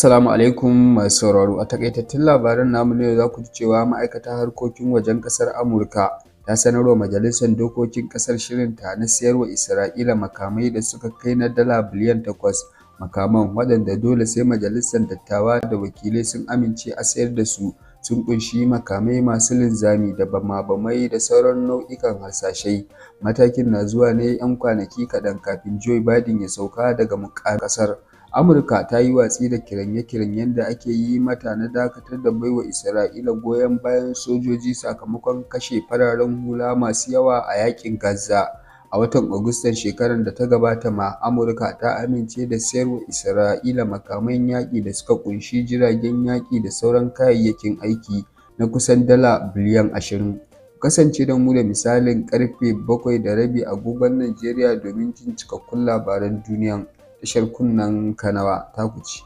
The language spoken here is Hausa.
Assalamu alaikum masu sauraro. A takaitattun labaran namu na yau za ku ji cewa ma'aikatar harkokin wajen ƙasar Amurka ta sanarwa Majalisar Dokokin ƙasar shirinta na sayarwa Isra'ila makamai da suka kai na dala biliyan 8. Makaman, waɗanda dole sai Majalisar Dattawa da Wakilai sun amince a sayar da su, sun ƙunshi makamai masu linzami da bama-bamai da sauran nau'ikan harsashai. Matakin na zuwa ne 'yan kwanaki kaɗan kafin Joe Biden ya sauka daga muƙamin ƙasar. Amurka ta yi watsi da kiranye-kiranyen da ake yi mata na dakatar da baiwa Isra'ila goyon bayan sojoji sakamakon kashe fararen hula masu yawa a yaƙin Gaza. A watan Agustan shekarar da ta gabata ma, Amurka ta amince da sayarwa Isra'ila makaman yaƙi da suka ƙunshi jiragen yaƙi da sauran kayayyakin aiki na kusan dala biliyan 20. Ku kasance da mu da misalin ƙarfe 7:30 agogon Najeriya domin jin cikakkun labaran duniyan. Tashar Kunnen Kanawa taku ce.